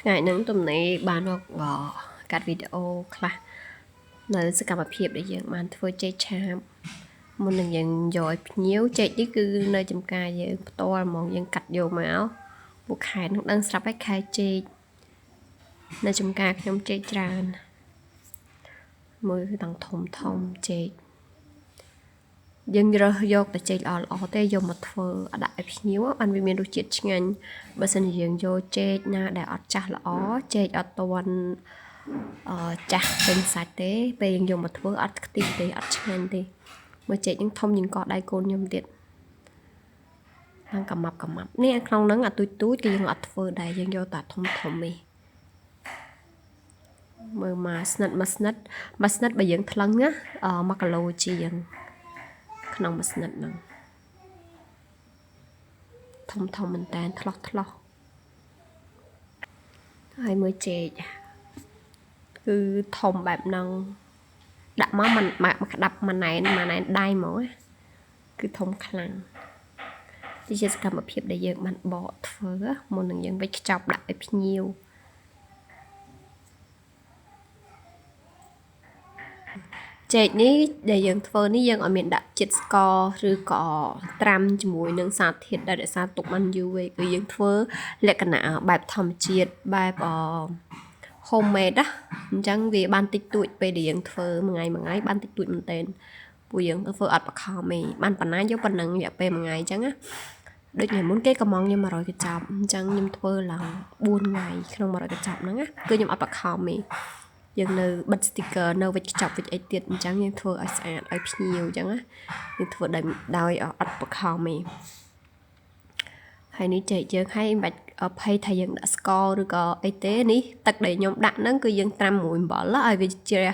ថ្ងៃហ្នឹងទំនេរបានមកកាត់វីដេអូខ្លះនៅសកម្មភាពដែលយើងបានធ្វើចេកឆាបមុននឹងយើងយកឲ្យភ្ញៀវចេកនេះគឺនៅចំការយើងផ្ទាល់ហ្មងយើងកាត់យកមកពួកខែនឹងដឹងស្រាប់ហើយខែចេកនៅចំការខ្ញុំចេកច្រើនមើលទាំងធំធំចេកយើងរើសយកតែចេកល្អល្អទេយកមកធ្វើដាក់ឲ្យភ្ញៀវបានវាមានរសជាតិឆ្ងាញ់បើសិនជាយើងយកចេកណាដែលអត់ចាស់ល្អចេកអត់ទាន់ចាស់ពេញសាច់ទេពេលយើងយកមកធ្វើអត់ខ្ទិះទេអត់ឆ្ងាញ់ទេមើលចេកហ្នឹងធំជាងកដៃកូនខ្ញុំទៀតឡើងកាម៉ាប់កាម៉ាប់នេះក្នុងហ្នឹងអាទូចទូចគឺយើងអត់ធ្វើដែរយើងយកតែធំធំទេមើលមកស្និតមកស្និតមកស្និតបើយើងថ្លឹងណា1គីឡូជាងក្នុងមួយស្និតហ្នឹងធំធំមែនតើថ្លោះថ្លោះហើយមើលចេកគឺធំបែបហ្នឹងដាក់មកមិនមកក្តាប់មួយណែនមួយណែនដៃហ្មងគឺធំខ្លាំងនេះជាសកម្មភាពដែលយើងបានបកធ្វើមុននឹងយើងវេចខ្ចប់ដាក់ឲ្យភ្ញៀវចេកនេះដែលយើងធ្វើនេះយើងអត់មានដាក់ជាតិស្ករឬក៏ត្រាំជាមួយនឹងសារធាតុដែលរក្សាទុកបានយូរទេគឺយើងធ្វើលក្ខណៈបែបធម្មជាតិបែប homemade ណាអញ្ចឹងវាបានតិចតួចពេលដែលយើងធ្វើមួយថ្ងៃមួយថ្ងៃបានតិចតួចមែនទែនពួកយើងធ្វើអត់បខំទេបានប៉ុណ្ណាយកប៉ុណ្ណឹងរយៈពេលមួយថ្ងៃអញ្ចឹងណាដូចថ្ងៃមុនគេកំងខ្ញុំ100កញ្ចប់អញ្ចឹងខ្ញុំធ្វើឡើង4ថ្ងៃក្នុង100កញ្ចប់ហ្នឹងណាគឺខ្ញុំអត់បខំទេយើងនៅបិទ sticker នៅវិចខ្ចប់វិចអីទៀតអញ្ចឹងយើងធ្វើឲ្យស្អាតឲ្យភ្ញៀវអញ្ចឹងណាយើងធ្វើដោយអត់បខំទេហើយនេះចេកយើងឲ្យមិនបាច់ភ័យថាយើងដាក់ស្ករឬក៏អីទេនេះទឹកដែលខ្ញុំដាក់ហ្នឹងគឺយើងត្រាំមួយអំបិលឲ្យវាជ្រះ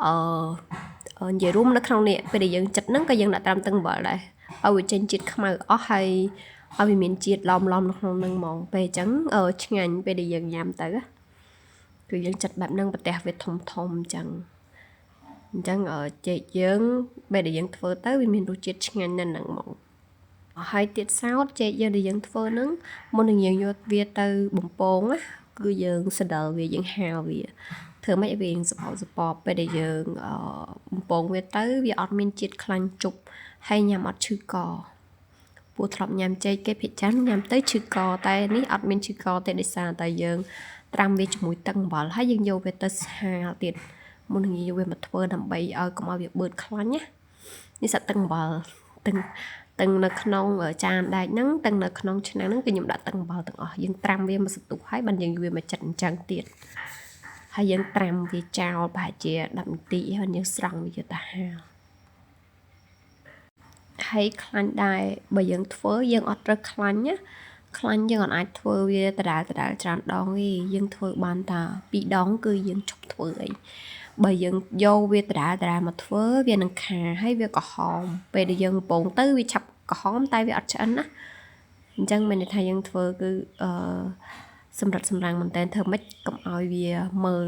អឺនិយាយរួមនៅក្នុងនេះពេលដែលយើងចិត្តហ្នឹងក៏យើងដាក់ត្រាំទឹកអំបិលដែរឲ្យវាចេញជាតិខ្មៅអស់ហើយឲ្យវាមានជាតិឡំឡំនៅក្នុងហ្នឹងហ្មងពេលអញ្ចឹងឆ្ងាញ់ពេលដែលយើងញ៉ាំទៅគឺយើងចិត្តបែបហ្នឹងប្រទេសវាធំធំអញ្ចឹងអញ្ចឹងចេកយើងពេលដែលយើងធ្វើទៅវាមានរសជាតិឆ្ងាញ់នៅហ្នឹងហ្មងហើយទៀតសោតចេកយើងដែលយើងធ្វើហ្នឹងមុននឹងយើងយកវាទៅបំពងណាគឺយើងសដិលវាយើងហាលវាធ្វើម៉េចឲ្យវាសបោសពពេលដែលយើងបំពងវាទៅវាអត់មានជាតិខ្លាញ់ជប់ហើយញ៉ាំអត់ឈឺកពួកធ្លាប់ញ៉ាំចេកគេភាគច្រើនញ៉ាំទៅឈឺកតែនេះអត់មានឈឺកទេដោយសារតែយើងត្រាំវាជាមួយទឹកអំបិលហើយយើងយកវាទៅហាលទៀតមុននឹងយកវាមកធ្វើដើម្បីឲ្យកុំឲ្យវាបឺតខ្លាញ់ណានេះសាក់ទឹកអំបិលទឹកទាំងនៅក្នុងចានដែកហ្នឹងទាំងនៅក្នុងឆ្នាំងហ្នឹងគឺខ្ញុំដាក់ទឹកអំបិលទាំងអស់យើងត្រាំវាមកសន្ទុះហើយបានយើងយកវាមកចិតអញ្ចឹងទៀតហើយយើងត្រាំវាចោលប្រហែលជា10នាទីហើយយើងស្រង់វាយកទៅហាលហើយខ្លាញ់ដែរបើយើងធ្វើយើងអត់ត្រូវខ្លាញ់ណាខ្លាញ់យើងអត់អាចធ្វើវាដដែលដដែលច្រើនដងទេយើងធ្វើបានតា2ដងគឺយើងឈប់ធ្វើអីបើយើងយកវាដដែលដដែលមកធ្វើវានឹងខាហើយវាក្រហមពេលដែលយើងកំពងទៅវាឆាប់ក្រហមតែវាអត់ឆ្អិនណាអញ្ចឹងមានន័យថាយើងធ្វើគឺអឺសម្រិតសម្រាំងមែនតើធ្វើម៉េចកុំឲ្យវាមើល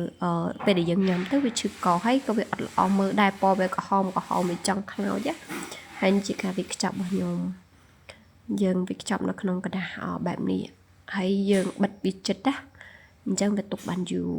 ពេលដែលយើងញ៉ាំទៅវាឈឺកហើយក៏វាអត់ល្អមើលដែរពណ៌វាក្រហមក្រហមវាចង់ខ្លោចណាហើយនេះជាការវាខ្ចប់របស់ខ្ញុំយើងវាខ្ចប់នៅក្នុងក្រដាសបែបនេះហើយយើងបិទវាចិត្តណាអញ្ចឹងវាទុកបានយូរ